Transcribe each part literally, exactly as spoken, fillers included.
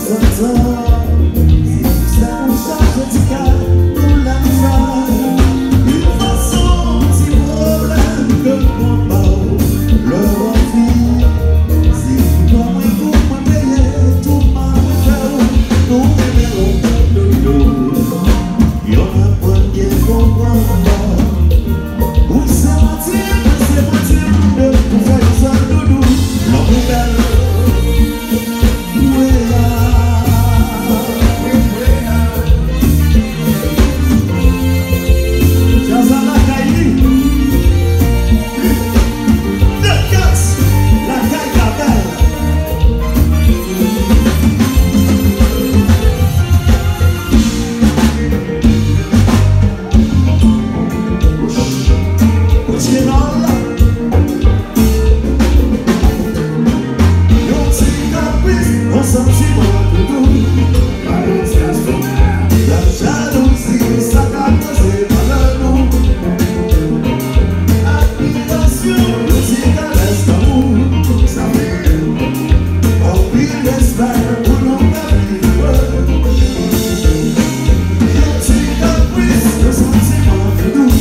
Kontan, se pou sa nou chache ti ka nou la nou la. Yon fason ti pwoblèm ke m pran ba w lè w anvi. Se pou mwen pou mwen peye tout mal mwen fè w. Nou renmen lòt dodo. Yon aprann byen konprann. Ou se manti, mwen se manti, nou de pou fè yon sèl doudou. Lanmou bèl. Ou e la. Djaz la lakay li. Dekans lakay Kabèl. Yon ti kapris, yon santiman doudou. Lajalouzi, sa ka koze malè nou. Admirasyon, yon ti kalès lanmou. Sa fè anpil respè pou nou ka viv. Yon ti kapris, yon santiman doudou.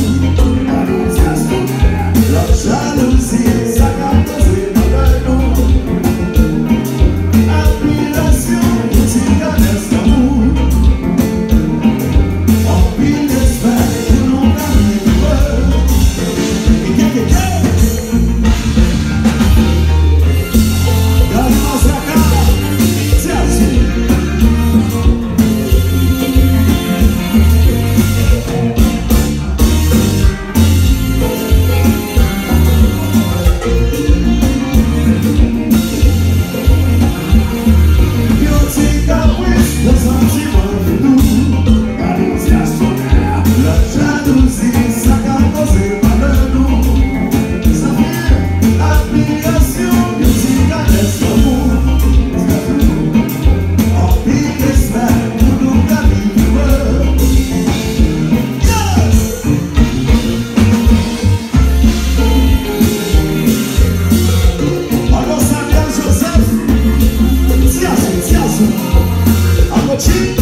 Lajalouzi, sa ka koze malè nou. Admirasyon, yon ti kalès lanmou. Anpil respè pou nou ka viv. Kèkèkè. Gade masaka. Tchèlsi. Yon ti kapris, yon santiman doudou. Lajalouzi, sa ka koze malè nou. Sa fè admirasyon, yon ti kalès lanmou. Anpil respè pou nou ka viv. Yes! Alò, Samuel Joseph, Tiazou, Tiazou. Alò, Jim.